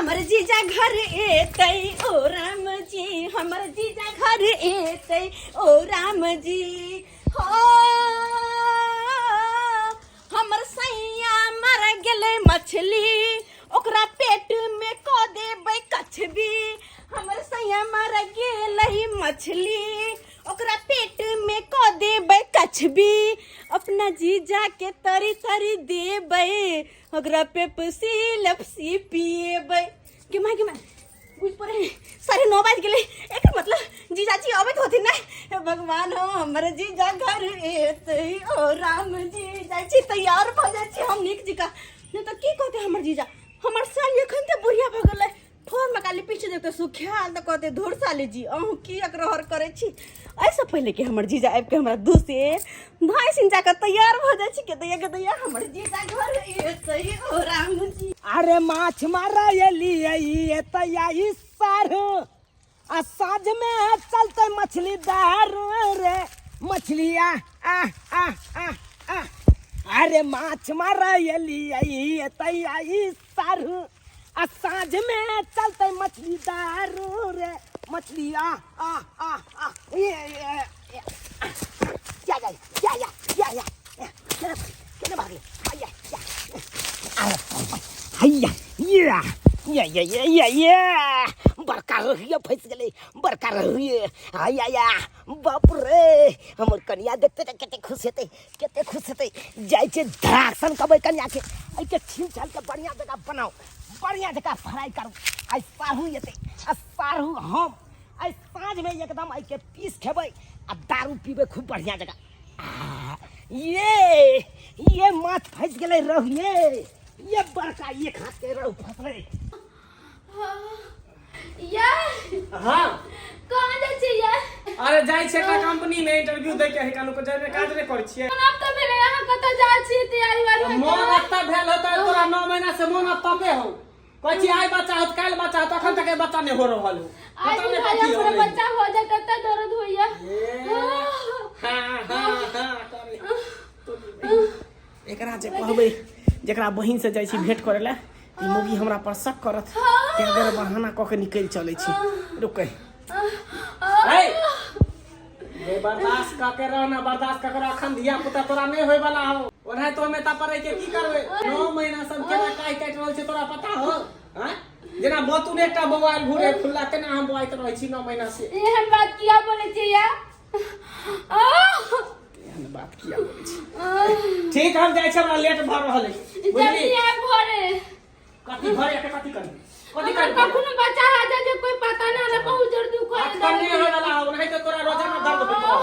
हमर जीजा घर एतै ओ राम जी, हमर जीजा घर एतै ओ राम जी। हो हमर सैया मर गेलै मछली, ओकरा पेट में कऽ देबै कछबी। हमर सैया मर गेलै मछली, ओकरा पेट में कऽ देबै कछबी। अपना जीजा के तरी तरी देबै, ओकरा पेप्सी लपसी पिएबै। गे माय, गे माय, बुझि पड़े 9:30 बाजि गेलै। एकर मतलब जीजाजी अबैत होथिन ने। हे भगवान हो, हमर जीजा घर एतै ओ राम जी। जाइ छी तैयार भऽ जाइ छी हम नीक जकाँ, नहि तऽ की कहतै हमर जीजा? हमर साली एखन तऽ बुढ़िया भऽ गेलै, ठोरमे काली पीछे देखते सुखायल तऽ कहते धुर साली जी, अहूँ की अकरहर करै छी। एहिसँ पहिले कि हमर जीजा आबि कऽ हमरा दूसे भाई सिन जाकऽ तैयार भऽ जाइ छी। के दैया, के दैया, हमर जीजा घर एतै ओ राम जी। अरे माछ मारा एलियै एतै आई सार, आ साँझ में चलते मछली दार रे मछली आ आ आ आ आ। अरे माछ मारा एलियै एतै आई सार, आ साँझ में चलते मछली दारू रे मछली आ आ आ आ। ये ये ये या या या या या या केना केना भागले? हैया या हैया या या या या या या। बड़का रहिए फंस गेलै, बड़का रहिए। हैया या, बाप रे, हमर कनिया देखते तऽ कते खुश हेतै, कते खुश हेतै। जाइ छै धरासन कहबै कनिया के, एहिके छील छाल के बढ़िया जकाँ बनाउ, बढ़िया जकाँ फ्राई करू। आइ साढ़ू एतै आ साढ़ू हम आइ साँझमे एकदम एहिके पीस खेबै आ दारू पीबै खूब बढ़िया जकाँ। आ, ये माछ फँसि गेलै रहु, ये बड़का एक हाथ के रहु फँसलै। यार। हाँ। कहाँ जाइ छियै यार? अरे जाइ छियै एकटा कंपनी में इंटरव्यू दै के है, कानू को जाय काज नहि करै छियै। मन अब तऽ भेलै, अहाँ कतऽ जाइ छियै तैयारी वारी होइत? मोन अत्ता भेल होतै तोरा 9 महीना से, मोन अत्तबे हो। कहै छी आइ बच्चा होत, काल्हि बच्चा होत, अखन तक बच्चा नहि हो रहल हो। आइ पता नहि बुझाइया कथी हमरा होलै। बच्चा हो जाए तब तऽ दर्द होइया। हाँ हाँ हाँ करे। एकरा जे कहबै जेकरा बहिन से जाइ छी भेंट करे ला, ई मौगी हमरा पर शक करत, तें दुआरे बहाना कऽ के निकलि चलै छी। रुकै ए बे, बर्दाश्त कऽ के रह ना, बर्दाश्त कऽ के रह। अखन धिया पुता तोरा नहि होय वाला हो, ओनाहि तो हमें पर के की करबै? 9 महीना सब केना काटि काटि रहल छै तोरा पता हो? आँय, जेना बतून एकटा बौआयल घुरे खुल्ला, तेना हम बौआइत रहै छी 9 महीना से। एहन बात किया बोलै छियै यार? एहन बात किया बोलै छी? ठीक, हम जाइ छी, हमरा लेट भऽ रहल अछि, बुझली? जल्दी आब घरे। कथी घरे आके कथी करबी? कथी हमरा करबी? कखनो बच्चा आ जाए जे कोई पता ना, हमरा बहुत जोर दुख होय। अखन नहि होय वाला हो, नहीं तो तोरा रोजाना दर्द होइत रहौ।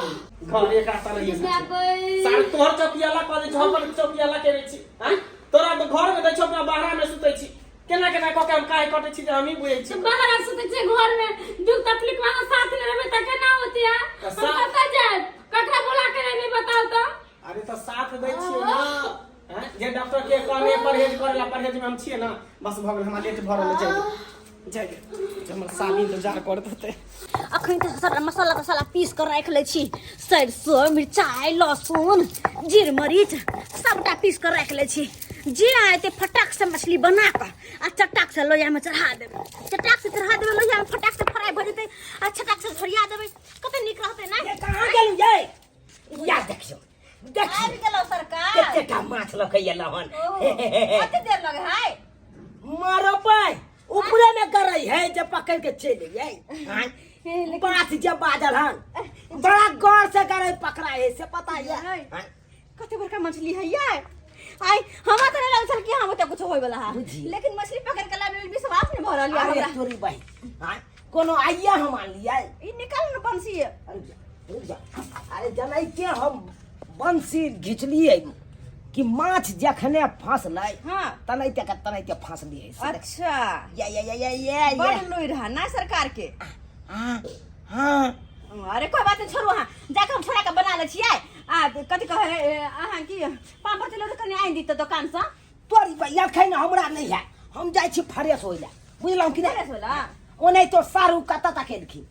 घरे एकरा तलैये जीजा कोई सार तोहर चौकी अलग कऽ दै छौ, हमर चौकी अलग केने छी। आँय, तोरा घर में दै छौ, अपना बाहरा में सुतै छी। केना केना कऽ के हम काहे कटै छी जे हमही बुझै छी। बाहर आ सुतै छै घर में दुख तकलीफ में अहाँ साथ नहि रहबै तऽ केना होतै यार? तऽ हम कतऽ जायब, ककरा बोला के रहबै, बताउ तऽ। अरे तऽ साथ दै छियै ना। हैं? जे डॉक्टर के कहने परहेज करे ला, परहेज में हम छियै ना। बस भऽ गेल, हमरा लेट भऽ रहल है, जाय जाय। हमर साली इंतजार करत होतै। अखन तऽ सबटा मसाला तसाला पीस कऽ राखि लै छी, सरिसो मिरचाइ लहसुन जीर मरीच सबटा पीस कऽ राखि लै छी। जे आयते फटाक से मछली बना कऽ आ चटाक से लोहियामे चढ़ा देबै, चटाक से चढ़ा देबै लोहियामे, फटाक से फ्राई भऽ जेतै आ चटाक से झोरिया देबै, कते नीक रहतै ने। ये कहाँ गेलहुँ ये? या देखियौ, देखियौ। आबि गेलौ सरकार। कतेटा माछ लऽ के एलहुँ हन। कते देर लगे है? मारबै ऊपरे में गरै है जे पकड़ के चलि अइयै। आँय? बात जे बाजल हन बड़ा गौर से गरै पकड़ा है से पता है। नहीं। आँय? कते बड़का मछली है ये। आई हमरा तऽ नहीं लगल छल कि हम ओते कुछ होय वाला है, बुझी। लेकिन मछली पकड़ के लाबे लेल विश्वास नहीं भऽ रहल ये अरे हमरा। तोरी बहिन, आँय? कोनो आइया हम आनलियै। ई निकाल न बंसी। अरे जा, रुक जा। अरे जनै के हम बंसी घिचलियै कि माछ जखने फंसलै तनैते के तनैते फंसलियै से देख। अच्छा। या या या या या या। बड़ लुरि रहा ना सरकार के। हाँ हाँ। अरे कोई बात नहीं, छोड़ू, अहाँ जाके हम छोड़ा के बना लै छियै। आ कथी कहै अहाँ की पापड़ तिलौरी कनि आनि दितौ दोकानसँ? तोरी भैया अखन हमरा नहीं है, हम जाइ छी फ्रेश होय लए, बुझलहुँ कि नहि? फ्रेश होय लए? ओनाहितो सारू कतऽ तक एलखिन,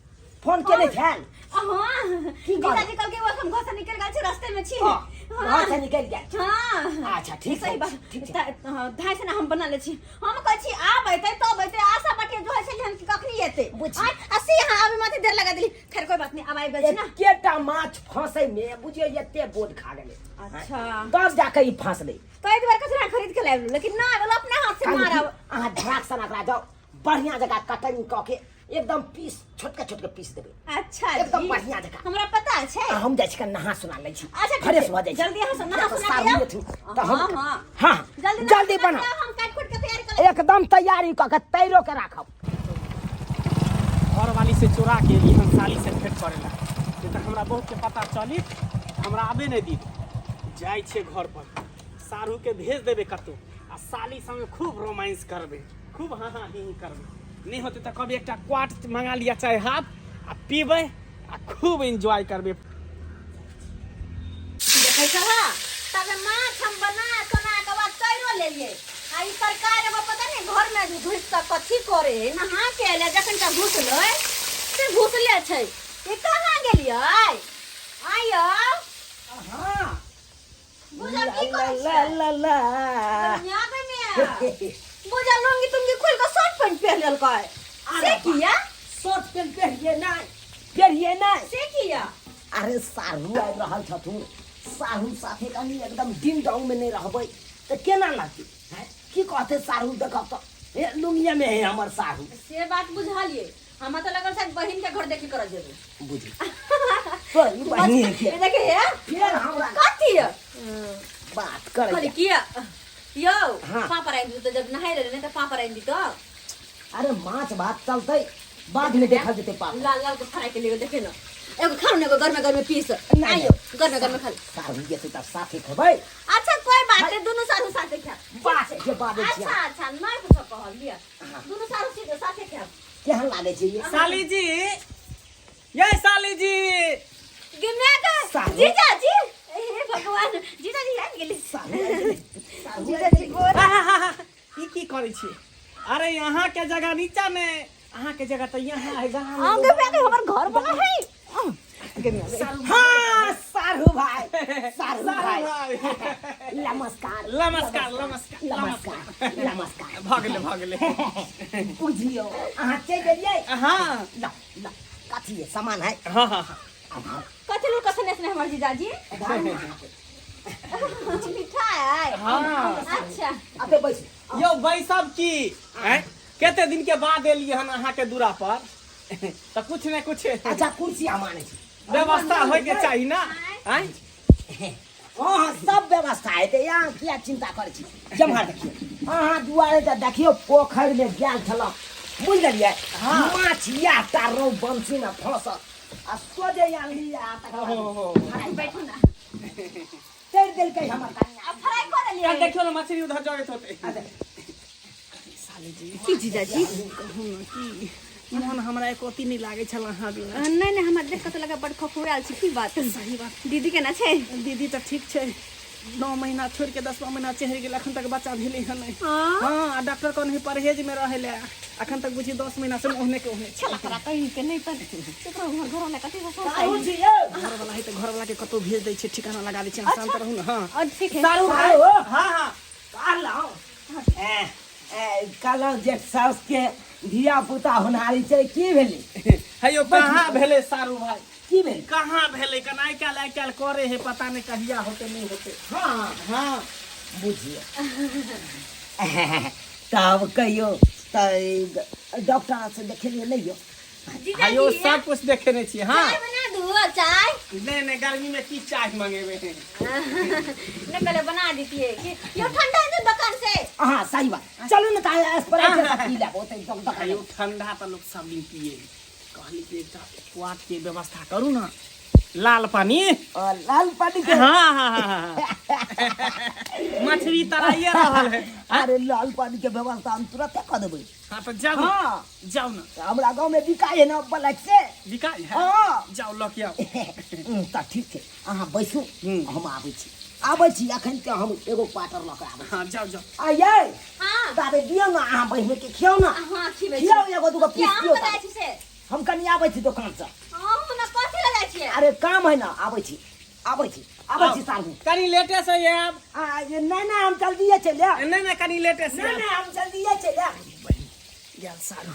फोन केने छल हाँ की कहल? जीजाजी कहलकै वो हम घर से निकल गेल छी रास्ते में छी हाँ, घर से निकलि गेल हाँ अच्छा ठीक सही छै बात ठीक छै हाँ, धाय से ना हम बना ले छी हम कहै छी आब अयतै तब अयतै आशा बाटे जो है छली हम कि कखनी एतै बुझी। आय, आ से यहाँ आबे माते देर लगा देली खैर कोई बात नहीं अब आबि गेल छी ना एकेटा माछ फंसै में बुझियौ एते बोझ खा गेलै अच्छा तब जाके ई फंसलै तो दुआरे कचरा खरीद के लाबि लेकिन ना आबेला अपने हाथ से मारब अहाँ ढराक सनक जाओ बढ़िया जगह कटनी कऽ के एकदम पीस छोटका छोटका पीस देबै अच्छा एकदम जी। बढ़िया जकाँ। हमरा पता छै आ हम जाइ छी कनि नहा सुना लै छी अच्छा ठीक फ्रेश छै। भऽ जाइ छी जल्दी अहाँ सब नहा किया तऽ सुना के साबुन आउ। एथिन तऽ हम हाँ, हाँ। हाँ जल्दी नहा जल्दी सुना के बनाउ आउ, हम काटि खोटि के तैयारी कर लेब। एकदम तैयारी कऽ के तैरो के राखब घरवाली से चोरा के एली हम साली से भेंट करेला नहीं तऽ हमरा बहुत के पता चली हमरा आबे नहि दी जाइ छियै घर पर साढ़ू के भेज देबै कतहु आ साली संगे खूब रोमांस करबै खूब हाँ हाँ ही ही करबै नहि होतै तऽ कभी एकटा क्वार्ट मंगा लिअ चाहे हाफ आ पीबै आ खूब एन्जॉय करबै देखै छह तबे माछ हम बना सोना के बाद तैरो लेलियै आ ई सरकार एगो पता नहीं घर में घुसि कऽ कथी करे है नहा के एलै जखन का घुसलै से घुसले छै ई कहाँ गेलियै आइयो हाँ बुझल की करै ला छियै ला ला दुनिया के में बुझल लुंगी तुंगी खोल के शर्ट पैंट पहन लेलकै से किया शर्ट पैंट पहिरिए नहि पहिरिए नहि से किया अरे साढ़ू आबि रहल छथुन साढ़ू साथे कनि एकदम दिन डाउन में नहि रहबै तऽ केना लगतै हैं? की कहतै साढ़ू देखब तऽ हे लुंगिया में है हमर साढ़ू से बात बुझलिए हमरा तऽ लगल शायद बहिन के घर देखी करऽ जेबै बुझी तोरी बहिनी है के देखे हे फेर हमरा कथी है बात करै कहली किया यौ हाँ। पापड़ आनि दितौ जब नहाय लेले ने तऽ पापड़ आनि दितौ अरे माछ भात चलतै बाद में देखल जेतै पाप लाल लाल के फ्राई के लिए देखे न एगो खाउ ने एगो गरमे गरमे पीस नहीं। आइयो गरमे गरमे खा ले। साढ़ू जेतै तब साथे खेबै अच्छा कोई बात नहीं दुनू सारू साथे खायब बात के बाजै छियै अच्छा अच्छा नहीं कुछो कहब लिअ दुनू सारू सीधे साथे खायब केहन लागै छै ये साली जी ये साली जी गिमे के सारू। जीजा जी हे भगवान जीजा जी आबि गेली साढ़ू आबि गेलै। साढ़ू जीजा जी गोर ई की करै छी अरे यहाँ के जगह नीचा ने अहाँ के जगह तऽ यहाँ है गाँव में। आगे पे हमर घर वाला है हाँ साढ़ू भाई साढ़ू सारू भाई भाई नमस्कार नमस्कार नमस्कार नमस्कार नमस्कार भऽ गेलै भऽ गेलै बुझियौ अहाँ चलि गेलियै हाँ ल ल कथी है सामान है हाँ हाँ हाँ कथी लोग कथने से हमर जीजाजी मिठाई हाँ। अच्छा अबे बैस यौ बैसब की आँय कते दिन के बाद एलियै हन अहाँके दूरा पर तऽ कुछ ने कुछ अच्छा कुर्सी हम आनै छी व्यवस्था होइके चाही ना आँय हाँ सब व्यवस्था हेतै अहाँ किया चिन्ता करै छी जम्हार देखियौ अहाँ दुआरे तऽ देखियौ पोखरिमे गेल छलहुँ बुझि गेलियै माछ इएह टा रहु बंसीमे फँसल आ सोझे यहाँ लिअ आ तकर बाद ओहो। फ्राइ बैठू ना तैर देलकै हमर कनिया अब फ्राई कर आ लिए देखियौ ने मछली उधर जगैत होतै अच्छा साली जी की जीजाजी कहू ने की मोन हमरा एको अथी नहि लागै छल अहाँ बिना नहीं नहीं हमरा देख के तो लगा बड़ खखुआल छी की बात सही बात दीदी केना छै दीदी तऽ ठीक छै 9 महीना छोड़ि के 10वां महीना चढ़ि गेल अखन तक बच्चा भेलै हन नहि हाँ हाँ आ डॉक्टर कहने परहेज में रहै लए अखन तक बुझी 10 महीना से ओहने के ओहने छै छला करा कहीं के नहीं पर चुप रहू हमर घर वाला कथी से साहू जी यौ घरवाला है तऽ घरवाला के कतौ भेज दै छै ठिकाना लगा दै छै अहाँ शांत रहू ने हाँ और ठीक है सारू भाई सारू। हाँ हाँ कहलहुँ ए, ए, कहलहुँ जे साउसके धिया पुता होनहारी छै की भेलै हे यौ कहाँ भेलै सारू भाई की भेलै कहाँ भेलै कन आइ काल्हि आइ काल्हि करे है पता नहि कहिया होतै नहि होतै हाँ हाँ बुझियौ तब कहियौ तऽ डॉक्टर से देखेलियै नहि यौ जीजा आयो जी सब कुछ देखेने छियै हाँ चाय बना दू चाय नहि नहि गर्मी में की चाय मंगेबै नहीं पहले बना दीतिए कि यो ठंडा है तो दुकान से हाँ सही बात चलू ने तऽ स्प्राइट पी लेब ओतै डॉक्टर आयो ठंडा तऽ लोक सब दिन पिए कहली कि एकटा क्वाट के व्यवस्था करू ना लाल पानी लाल पानी के हाँ हाँ हाँ हाँ मछली तराइए रहल है अरे लाल पानी के व्यवस्था हम तुरंते कऽ देबै हाँ तो जाओ ना हाँ जाओ ना हमरा गाँव में बिकाइ है ना ब्लैक से बिकाइ है हाँ जाओ लऽ के आओ तऽ ठीक छै अहाँ बैसू हम आबै छी आबै छी अखन के हम एगो क्वार्टर लऽ कऽ आबै हाँ जाओ जाओ छी आइयै हाँ ताबे दियौ ने अहाँ बहिन के खियाउ ने हाँ खिबै छी खियाउ एगो दूगो पीस क्या दियौ बताए छी से हम कनि आबै छी दोकान से। हम ना कथी लए जाइ छियै? अरे काम है ना, आबै छी आबै छी आबै छी सारू। कनी लेटे से आयब। आ, ये नहीं नहीं, हम जल्दीए चलि आयब। नहीं नहीं, कनी लेटे से नहीं आयब। नहीं, हम जल्दीए चलि आयब। गेल सारू।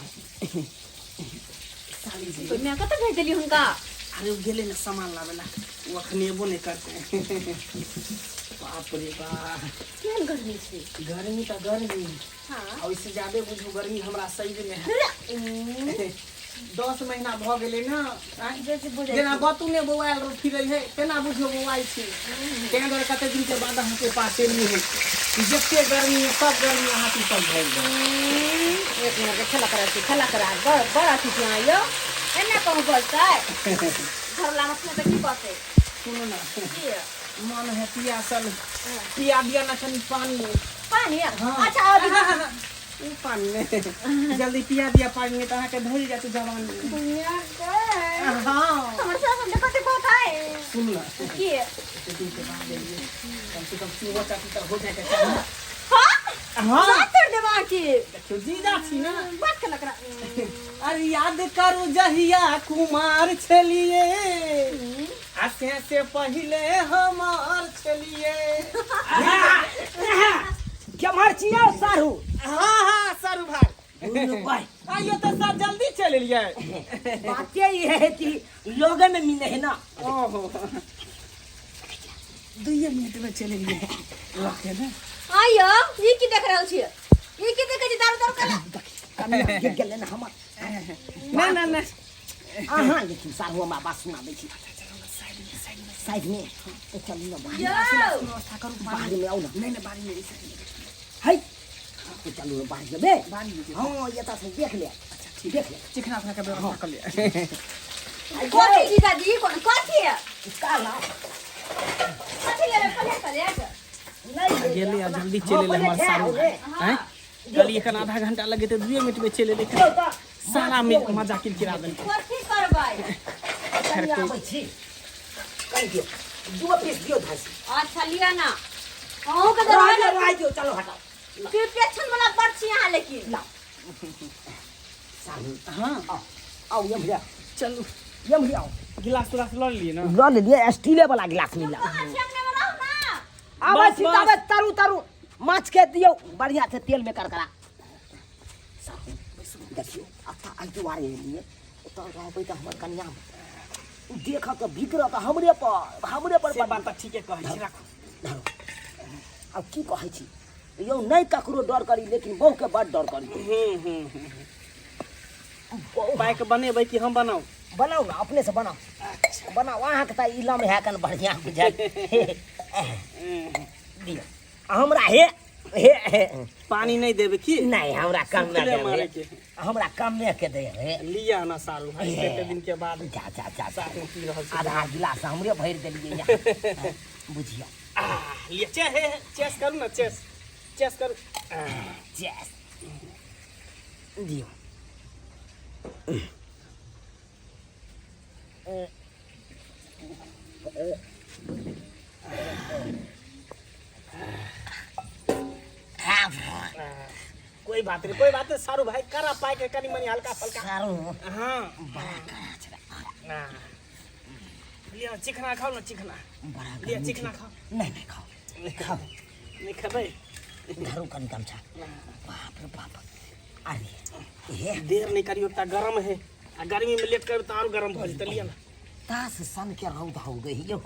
साली जी। मैं कतऽ भेज देली हुनका? अरे ओ गेलै ने सामान लाबै ला, ओ अखन एबो नहि करतै। बाप रे बाप, केहन गर्मी छै। गर्मी तऽ गर्मी। हाँ। आ ओहिसँ ज्यादे बुझू गर्मी हमरा शरीरमे है। 10 महीना भऽ गेलै ने, आँय? बेसी बुझै जेना बतू ने बौआयल फिरै है तेना बुझियौ बौआइ छी। ताहि दुआरे कते दिनके बाद अहाँके पास एलियै है। जते गर्मी है सब गर्मी अहाँके ऊपर भरि गेल। एक मिनट के खेला करा छी, खेला करा। बड़ बड़ अथी छी अहाँ यौ, एना कहूँ बजतै? घरवला मछली तऽ की कहतै? सुनू ने। की? मन है पियासल, पिया दिया ना कनी पानी। पानी? हाँ। अच्छा अभी ओ पानी नहीं, जल्दी पिया दिया पानी, नहीं तो अहाँके धरि जायत जवानी। दुनिया के हाँ। हमर सास हम कते बहुत है। सुन ना। की? कते दिन के बाद एलियै, कम से कम चूहो चाटी तऽ हो जायके चाही। हाँ। हाँ। बात कर देबा अहाँके। देखियौ जीजा छी ना। बात केना करा? अरे याद करू जहिया कुमार छलिए, आ से से पहिले हमार छलिए। केम्हर छियै सारू? हाँ हाँ सारू भाई। दुनू भाई। आइयो तऽ सब जल्दी चलि एलियै। बाते ई है कि लोगे में मिले है ना। ओहो, 2 मिनट में चलि एलियै लके ने। आइयो ई की देख रहल छियै? ई की देखै छी? दारू दारू कला कनिया गिर गेलै ने हमर। ना ना ना। अहाँ लेकिन सारू हमरा बात सुना दै छी। साइड में तो चलू ना बाहर। यौ व्यवस्था करू। बाहर में आउ ना। नहीं नहीं, बारी में, साइड में। है तो चलू ना बाहर जेबे। बारी में जेबै। हाँ, ये तऽ देख ले। अच्छा ठीक। देख ले। चिकना उखना के व्यवस्था कर लिया। कथी जीजाजी? कोन कथी? काला कथी लेबै? पहिले प्लेट नहीं गेलै आ जल्दी हाँ, चलि एलै पहिले हमर सारू। खाए ले। आँय, कहलियै एखन आधा घंटा लगेतै, 2 मिनट में चलि एलै। यौ तऽ सारा मजा किरकिरा देलकै। कथी करबै? कनि आबै छी, कनि दियौ, 2 पीस दियौ धासी। अच्छा लिअ ना, अहूँ के रह दियौ, दरवाजा रह दियौ, चलो हटाओ। कृपेक्षण वाला बड़ छी अहाँ लेकिन। लाओ सारू। हाँ। आओ आओ ये भैया। चलू। ये भैया आओ। गिलास उलास लऽ लेलियै ने? लऽ लेलियै, स्टीले वाला गिलास मिला। कहाँ छी? अंगने में रहू ना। आबै बस, छी। बस। तबे तरू तरू माछ के दियौ बढ़िया से तेल में करकरा। साहु देखियौ, अतऽ एहि दुआरे एलियै, ओतऽ रहबै तऽ हमर कनिया देखत तऽ बिगड़त हमरे पर, हमरे पर। से बात तऽ ठीके कहै छी, राखू। धरू। आब की कहै छी यौ, नहि ककरो डर करी लेकिन बहुके बड डर करी। हूँ हूँ हूँ बहु पाइके बनेबै कि हम बनाउ? बनाउ ने, अपने से बनाउ। बनाउ, अहाँके तऽ इलम है कन बढ़िआँ बुझाइ दियौ हमरा। हे हे हे। पानी नहि देबै की? नहीं, हमरा कम में सुखले देबै। मारैके। हमरा कम में के देबै। लिअ ना सारू भाई, कते दिन के बाद जा जा जा जा। साथ में पी रहल छी। आधा गिलास हमरे भरि देलियै यहाँ, बुझियौ। लिअ, चे हे हे, चेस करू ने, चेस चेस करू। चेस दियौ। कोई बात नहीं, कोई बात नहीं सारू भाई, करा पाए के कनी मनी हल्का फल्का। सारू। हाँ। बड़ा कड़ा छलै। ना। लिअ चिकना खाउ ने, चिकना। बड़ा लिअ गर्मी चिकना छै। खाउ। नहीं नहीं, खाओ खाओ। नहीं खेबै? धरू कनी गमछा। बाप रे बाप, अरे हे। देर नहीं करियो, एकटा गरम है आ गर्मी में लेट करबै तऽ आरो गरम भऽ जेतै। लिअ ना। तास सन के रौद हो गई यौ,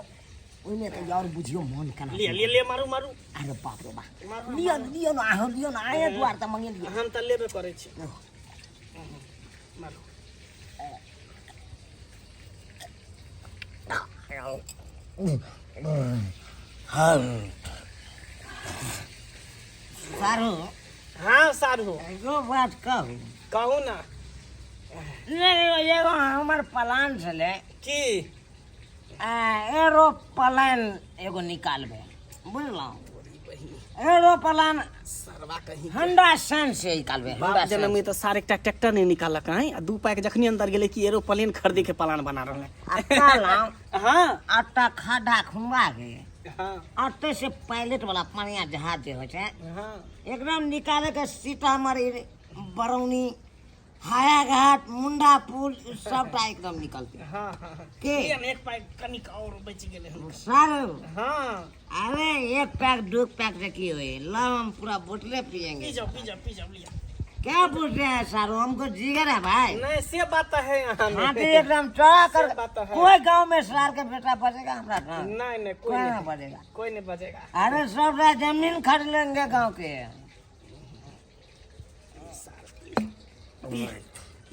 ओहिमे तऽ और बुझियौ मन केना। लिअ लिअ लिअ, मारू मारू। अरे बाप रे बाप। मारू। लिअ ने, लिअ ने, अहाँ लिअ ने, आए दुआर तऽ मंगेलियै। हम तऽ लेबे करै छी। मारू। सारू। हाँ सारू। एगो बात कहू? कहू ना। नहीं, एगो हमर प्लान छलै। की? एरोप्लेन एगो निकालबै, बुझलहुँ? एरोप्लेन। सरवा कहीं। होंडा सन से निकालबै, बाप होंडा जनम में तो सारे एकटा ट्रैक्टर नहीं निकालक है आ 2 पाई के जखनी अंदर गेलै कि एरोप्लेन खरीदे के प्लान बना रहल है। आ कहलहुँ, हाँ। आटा खड्डा खुनवा के हाँ। अते से पायलट वाला पनिया जहाज जे होइ छै, हाँ। एकदम निकाले के सीतामढ़ी, बरौनी, हायाघाट मुंडा पुल सबटा एकदम निकलते। हाँ हाँ हाँ। के? लिअ ने, एक पाइ कनिक और बचि गेलै हुनका। सर। हाँ। अरे एक पैक दो पैक से की हुई, लो हम पूरा बोतले पियेंगे। पी जाओ पी जाओ पी जाओ, लिया। क्या पूछ रहे हैं सारू, हमको जिगर है भाई। नहीं से बात तो है यहाँ में। हाँ तो एकदम चढ़ा कर से बात तो है। कोई गांव में सार के बेटा बचेगा हमरा ना? नहीं नहीं, कोई कोई नहीं ना बचेगा। कोई नहीं बचेगा। अरे सब जमीन खरीद लेंगे गांव के।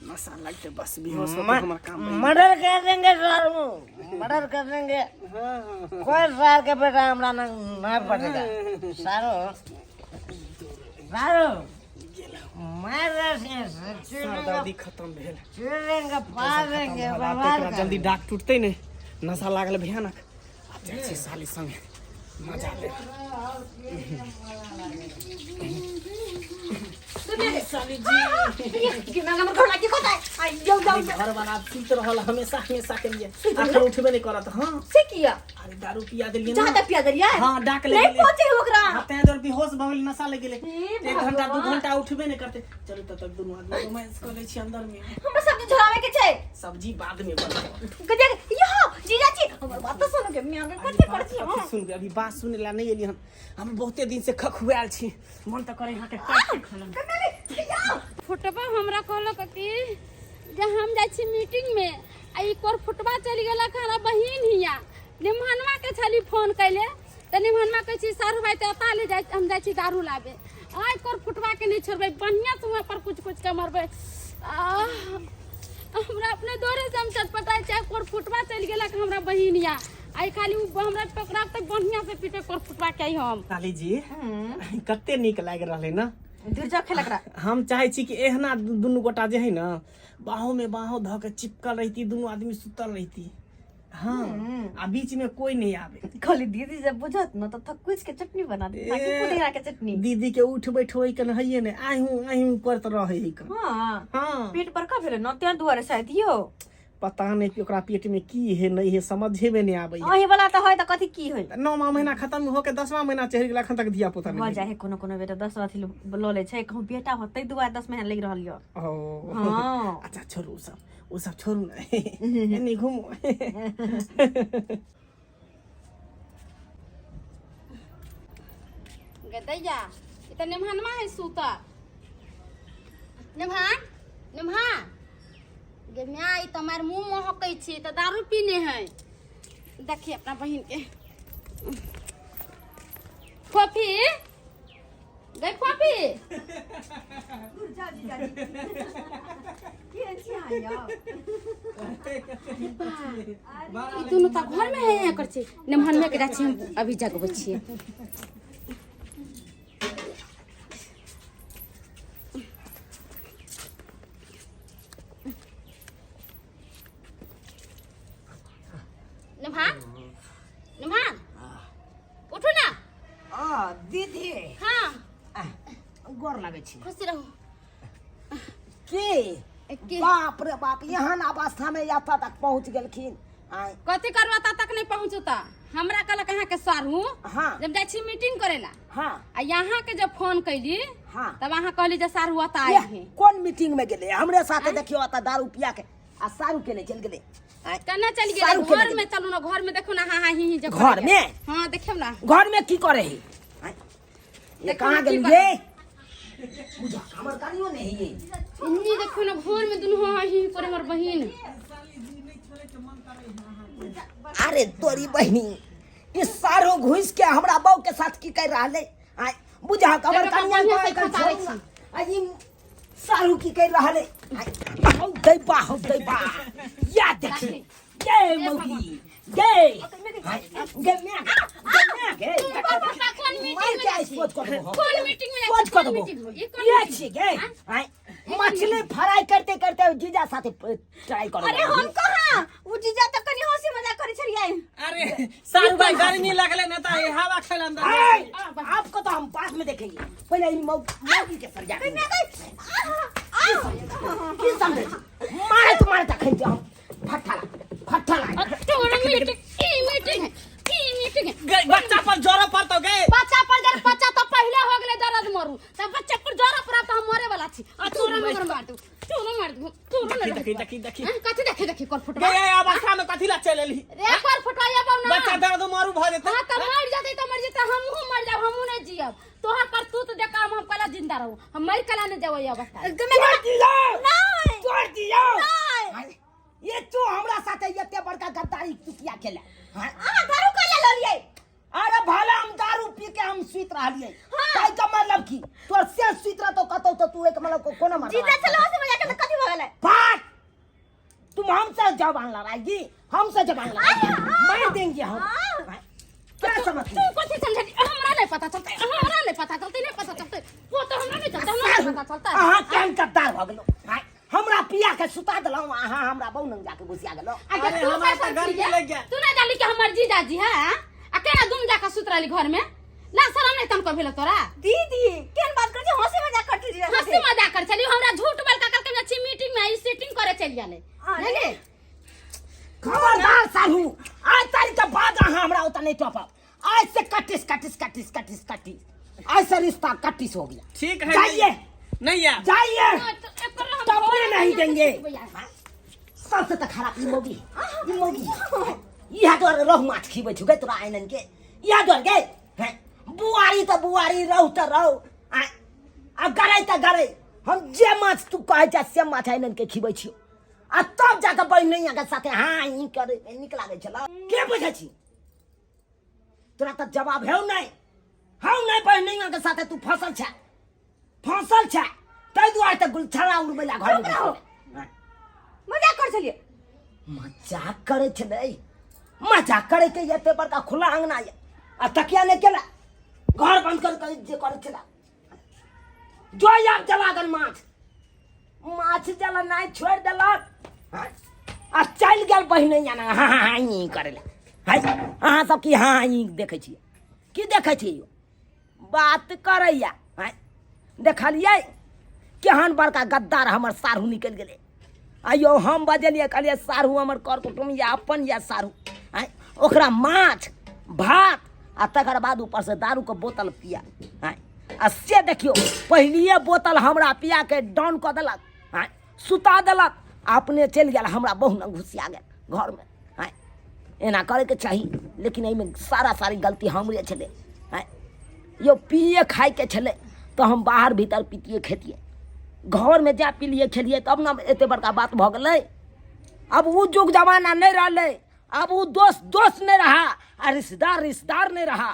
नशा लगते बस बेहोश होके हमर काम बनि। मर्डर कर देंगे सारू, मर्डर कर देंगे। हाँ, हाँ, कोई सार के बेटा हमरा ना ना बचेगा सारू। सारू मार रहे सर दर्दी खत्म भेल, चीर देंगे, पार देंगे, आब तऽ बर्बाद एकरा कर जल्दी डाक टूटतै नहि, नशा लागल भयानक। आब जाइ छी साली संगे मजा लेब। साली जी जाओ जाओ। घर वाला सुति रहल हमेशा हमेशा के लिए, अखन उठबे नहि करत। हाँ से किया? अरे दारू पिया देलियै जहाँ ने। तक पिया देलियै? हाँ, डाक ले नहीं गेलै। पहुंचे ओकरा। हाँ, तें दुआरे बेहोश भऽ गेलै, नशा लागि गेलै। हे एक घंटा 2 भगवान। घंटा उठबे नहि करतै। चलू तब तक दुनू आदमी रोमांस कऽ लै छी अंदर में। हमरा सब्जी झोरावे के छै। सब्जी बाद में बनतै। गजब यो जीजाजी हमर बात तो सुनो के मियां के कथि करै छी? कथी सुनबै? अभी बात सुनै ला नहि एलियै हन। हम बहुते दिन से खखुआयल छी, मन तऽ करे अहाँके काटि के खेलहुँ। फुटबा हमरा कहलक कि जे हम जाइ छी मीटिंग में आ ई कोर फुटबा चलि गेलक हमरा बहिन हिया। निमहनवा के छली फोन कैले तऽ निमहनवा कहै छी सारू भाई तऽ ओतऽ ले जाइ, हम जाइ छी दारू लाबे। आइ कोर फुटबा के नहि छोड़बै, बढ़िआँ से वहाँ पर कुछ कुछ के मरबै। आह, हमरा अपने दौड़े से हम चटपटाइ छी। कोर फुटबा चलि गेलक हमरा बहिन हिया, आइ खाली उ हमरा पकड़ा तऽ बढ़िआँ से पीटे कोर फुटबा के आइ हम। साली जी कते नीक लागि रहलै ने। दुर्जा खेलक रहा। हम चाहै छी कि एहना दुनू गोटा जे है ने बाहों में बाहों धऽ के चिपकल रहिती, दुनू आदमी सुतल रहिती। हाँ, आ बीच में कोई नहीं आवे। खाली दीदी जब बुझत न त थकुच के चटनी बना दे, ताकि पुदीना के चटनी। दीदी के उठ बैठ होई के हइये ने, आइ हूँ आइ हूँ करत रहे है कन। हाँ। हाँ। पेट बड़का भेलै न तें दुआरे शायद यो। पता नहीं कि ओकरा पेट में की है नहीं है, समझे में नहीं आबै। अही वाला त है त कथी की है। 9वां महीना खत्म होके 10वां महीना चढ़ि गेल, अखन तक धिया पुता भऽ नहीं। जाइ है कोनो कोनो बेटा 10 अथी लऽ लै छै, कहूँ बेटा होतै दुआरे 10 महीना लागि रहल यऽ। ओ। हाँ। अच्छा छोड़ू उ सब, उ सब छोड़ू ने, एनी घूमू। गदैया ई तऽ निमहनवा है सुतल। निमहान निमहान गे my, ई तऽ हमार मुँह महकै छी, तऽ दारू पीने है। देखी अपना बहिन के। फोफी गई, फोफी। ई दुनू तऽ घर में है कर छी। निमहनवे के जाइ छी हम अभी जगबै छियै। निमहान निमहान उठू ना। आ दीदी। हाँ। गोर लागै छी। खुश रहू। के? के? बाप रे बाप, एहन अवस्था में एतऽ तक पहुँच गेलखिन। आँय। कथी करबा ता तक नहीं पहुँचता। हमरा कहलक अहाँ के सारू। हाँ। जब जाइ छी मीटिंग करेला। हाँ। आ यहाँ के जब फोन कैली। हाँ। तब अहाँ कहली जे सारू अता आइ ये, है। कोन मीटिंग में गेलै? हमरे साथे देखियो अतऽ दारू पिया के आ सारू केने चलि गेलै। आँय। केना चलि गेलै? सारू केने घर गेलै? में चलू ना, घर में देखू ना। हाँ हाँ ही ही जे घर करैया। में? हाँ देखियौ ना। घर में की करे है? आँय। ये देखू कहाँ ना की गेल करे। ये? बुझा हमर कनियो नहीं है। इन्नी देखू ना घर में दुनू हाँ ही ही करे हमर बहिन। अरे तोरी बहिनी, ई सारो घुस के हमरा बहू के साथ की कर रहल है? आँय, बुझा हमर एकरा कनिया बढ़िआँ से के फँसाबै छोड़ू ना। छी। आ ई सारू की कर रहल है? आँय, हौ दैबा, हौ दैबा। या देखी, ये मौगी, ये। आँय, गे म्या, गे म्या, गे। कोन मीटिंग मार में के जाइ आइ छी? सोच कऽ देबो हम। कोन मीटिंग में जाइ सोच छी? कऽ कोन देबो। मीटिंग में? ई कोन ये मीटिंग? छी गे। आँय, मछली फ्राई करते करते जीजा साथे ट्राई करो। अरे हम कहाँ, उ जीजा त कनी हंसी मजाक करै छलियै। अरे सारू भाई गर्मी लगले ना त हवा खेल अंदर। आय, आपको तो हम बाद में देखेंगे, पहले इन मौगी के सर जाके की समझे छी? मारे तो मारे तखन जाओ फट्ठा ला, फट्ठा ला। तोरा मीटिंग, ई मीटिंग है, ई मीटिंग है। गई बच्चा पर जोरा पड़तो गए। बच्चा पर जर बच्चा तो पहले हो गेले दर्द मरू, त बच्चा पर जोरा पड़त हम मरे वाला छी। आ तोरा मगर मार दू, तोरा मार। मर तोरो देखी नहीं देखी देखी देखी हैं, कथी देखी देखी कर फुटवा गे ये अवस्था में कथी ला चल एलही रे कर फुटवा ये ना बच्चा दर्द मारू भ जेतै हाँ तो मर जाते तो मर जाते, हमहू मर जाब, हमहू नहीं जियब। तोहर कर तू तो देखा हम कला जिंदा रहू, हम मर कला नहीं जाओ ये अवस्था। तोड़ दियो, नहीं। तोड़ दियो। नहीं। ये तू हमरा साथे एते बड़का गद्दारी तू किया केला? हाँ? अहाँ दारू कैला लड़ियै? अरे भला हम दारू पी के हम सुति रहलियै। हाँ। ताहि के मतलब की तोर से सुति रहतो कतौ तो तू एक मतलब कोनो मरदा जीजा छलौ से मजाक तऽ कथी भऽ गेलै? फाट, तुम हमसे जबान लड़ाएगी, हमसे जबान लड़ाएगी, मार देंगे हम। हाँ। क्या समझ तू कथी समझली? हमरा नहीं पता चलते, हमरा नहीं पता चलते, नहीं पता चलते। वो तो हमरा नहीं चलते, हमरा नहीं पता चलता। अहाँ केहन गद्दार भऽ गेलहुँ? आँय, हमरा पिया के सुता देलहुँ, अहाँ हमरा बहु लग जाके घुसिया गेलहुँ। अरे अरे तू हमरा कैसन तऽ गर्मी छियै? लागि गेल। तू नहीं जानली कि हमर जीजाजी है, हाँ? आ केना दुम जाके सुत रहली घर में? ना शरम नहीं तनको भेल तोरा? दीदी केहन बात करै छी, हँसी मजाक करती जीजा हंसी साथे। मजाक कर चली, हमरा झूठ बोल का करके छी मीटिंग में आई सेटिंग करे चल गेले। अरे। नहीं खबरदार साहू, आज तारीख के बाद अहाँ हमरा ओतऽ नहीं टपब। आज से कटिस कटिस कटिस कटिस कटिस, आज से रिश्ता कटिस हो गया। ठीक है, जाइए। नहीं आ जाइए, तो एकर हम टपने नहीं देंगे। भैया। सबसे तऽ खराब ई मौगी, ई मौगी इएह दुआरे रहु माछ खिबै छु गे तोरा आइनन के, इएह दुआरे गे। हैं, बुआरी तऽ बुआरी, रहु तऽ रहु, आ गरै तऽ गरै। हम जे माछ तू कहै छ से माछ आइनन के खिबै छियौ, आ तब जाके बहिनैया के साथे हाँ ई करे नीक लागै छल। के बुझै छी तोरा? तऽ जवाब हौ नहि, हौ नहि। बहिनैया के साथे तू फसल छ, फसल छ, ताहि दुआरे तऽ गुलछड़ा उड़बै ला घर में चुप रहू। घुसि गेलै। मजाक कर छलियै। मजाक करै छलै? मजाक करे के एते बड़का खुला अंगना ये आ तकिया नहि केला, घर बंद कर के जे करै छला। जो आब जलागन माछ, माछ जलनाइ छोड़ि देलक आ चलि गेल बहिनैया ने हाँ हाँ ई करै लए। है अहाँ सब की हाँ ई देखै छियै? की देखै छियै यौ? बात करैया। हैं, देखलियै केहन बड़का गद्दार हमर साढ़ू निकलि गेलै। आइयो हम बजलियै, कहलियै साढ़ू हमर कर कुटुम या अपन या साढ़ू। आँय, ओकरा माछ भात आ तकर बाद ऊपरसँ दारूके बोतल पिया। आँय, आ से देखियौ पहिलिए बोतल हमरा पियाके डाउन कऽ देलक। आँय, सुता देलक आ अपने चलि गेल, हमरा बहु लग घुसिया गेल घरमे। आँय, एना करैके चाही, लेकिन एहिमे सारा सारी गलती हमरे छलै। आँय यौ, पिए खाइके छलै तऽ हम बाहर भीतर पितिए खेतिए, घरमे जा पिलिए खेलिए तब ने एते बड़का बात भऽ गेलै। आब ओ युग जमाना नहि रहलै, आब ओ दोस्त दोस्त नहि रहा आ रिश्तेदार रिश्तेदार नहि रहा।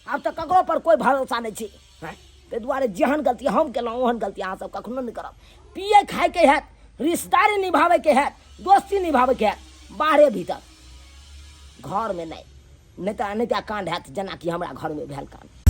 आब तऽ ककरो पर कोइ भरोसा नहि छै। आँय, ताहि दुआरे जेहन गलती हम केलहुँ ओहन गलती अहाँ सब कखनो नहि करब। पिए खाइके हैत, रिश्तेदारी निभाबैके हैत, दोस्ती निभाबैके हैत, बाहरे भीतर, घरमे नहि, नहि तऽ काण्ड हैत जेनाकि हमरा घरमे भेल काण्ड।